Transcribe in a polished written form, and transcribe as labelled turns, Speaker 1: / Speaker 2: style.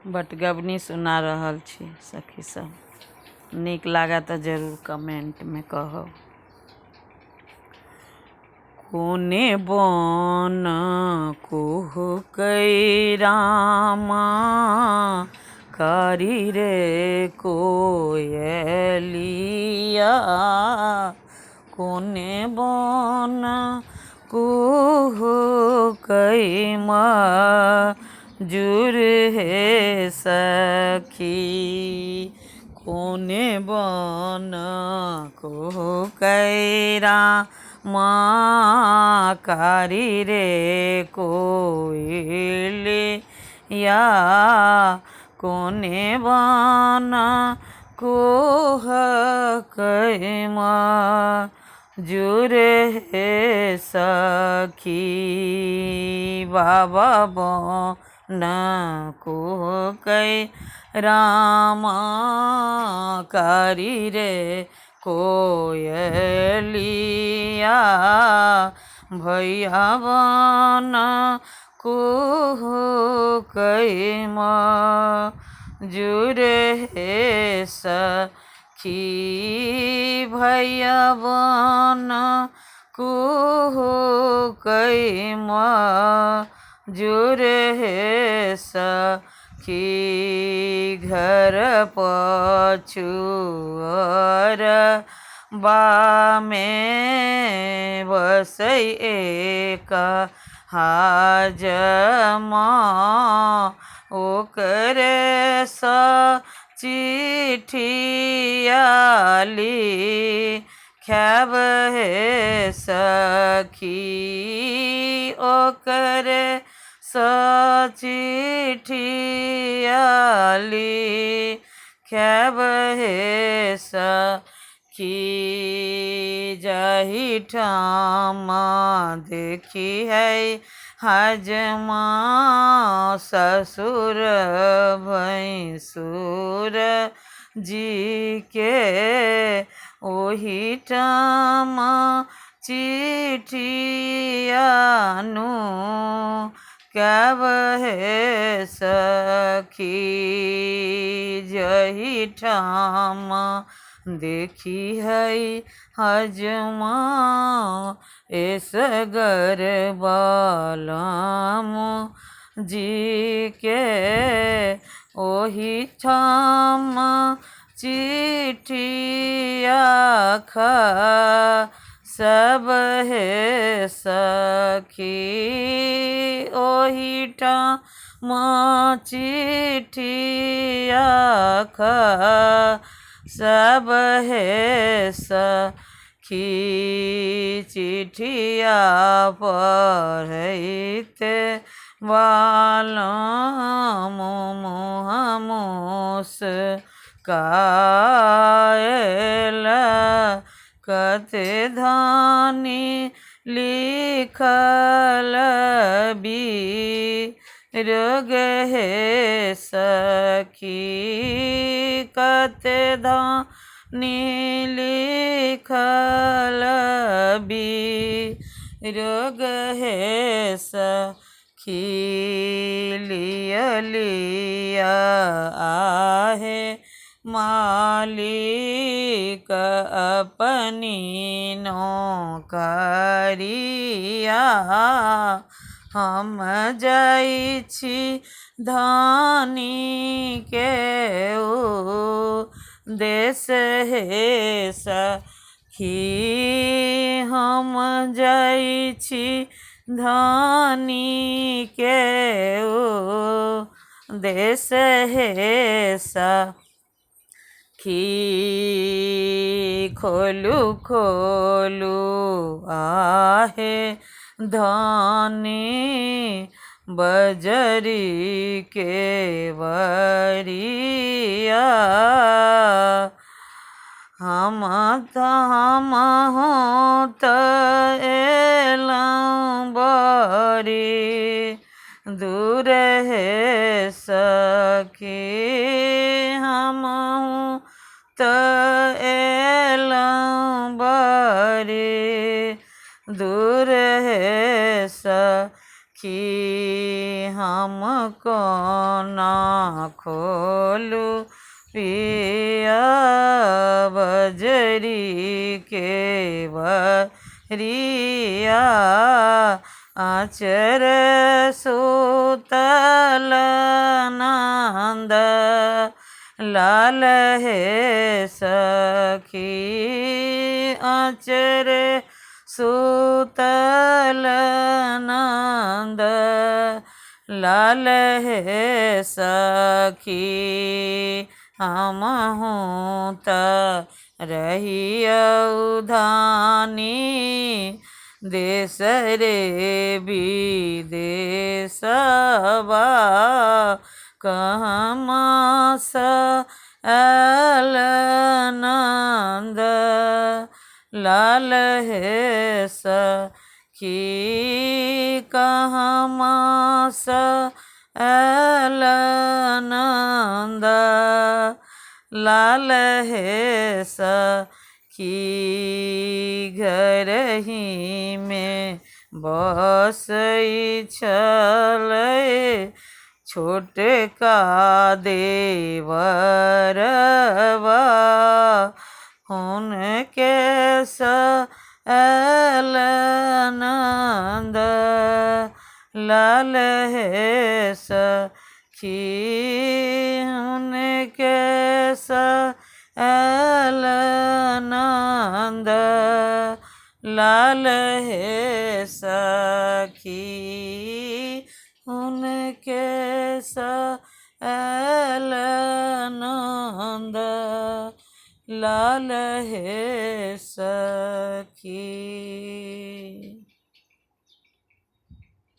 Speaker 1: बटगबनी सुना रहल छी सखी सब। नीक लागए तऽ जरूर कमेंटमे कहब। कोने बन कुहकै रामा, कारी रे कोयलिया। कोने बन कुहकै मजुर हे सखी। कोने बन कुहकै रामा, कारी रे कोयलिया। कोने बन कुहकै मजुर हे सखी। बाबा बन कुहकै रामा, कारी रे कोयलिया। भैया बन कुहकै मजुर हे सखी। भैया बन कुहकै मजुर हे सखी। घर पछुअर बामे बसै एक हाजमा, ओकरे सँ चिट्ठिया लिखायब हे सखी। ओकरे सँ चिट्ठिया लिखायब हे सखी। जाहिठाम देखी है हजमा ससुर भैंसुर जी के, ओहिठाम चिट्ठिया नुकायब हे सखी। जाहिठाम देखी है हजमा एसगर बलम जी के, ओहिठाम चिट्ठिया खसब हे सखी। ओहिठाम चिट्ठिया खसब हे सखी। चिट्ठिया पढ़ैत बालम मुँह मुस्कायल, कते धानी लिखल बिरोग हे सखी। कते धानी लिखल बिरोग हे सखी। लिअ लिअ आहे मालिक अपनी नौकरिया, हम जाइ छी धानी के देश हे सखी। हम जाइ छी धानी के देश हे सखी। खोलू खोलू आहे धानी बजरी के बरिया, हम हमहूँ तऽ एलहुँ बड़ी दूर हे सखी। हमहूँ तऽ एलहुँ बड़ी दूर हे सखी। हम हम कोना खोलू पिया बजरी के बरिया। आँचर सुतल नन्द लाल हे सखी, आँचर सुतल नन्द लाल हे सखी। हमहूँ तऽ रहियौ धानी देश रे विदेशबा, कहमासँ आयल नन्द लाल हे सखी, कहमासँ आयल नन्द लाल हे सखी। घरहीमे बसै छलै छोटका देवरबा, हुनके सँ आयल नन्द लाल हे सखी, हुनके सँ आयल नन्द लाल हे सखी, हुनके सँ आयल नन्द लाल हे सखी।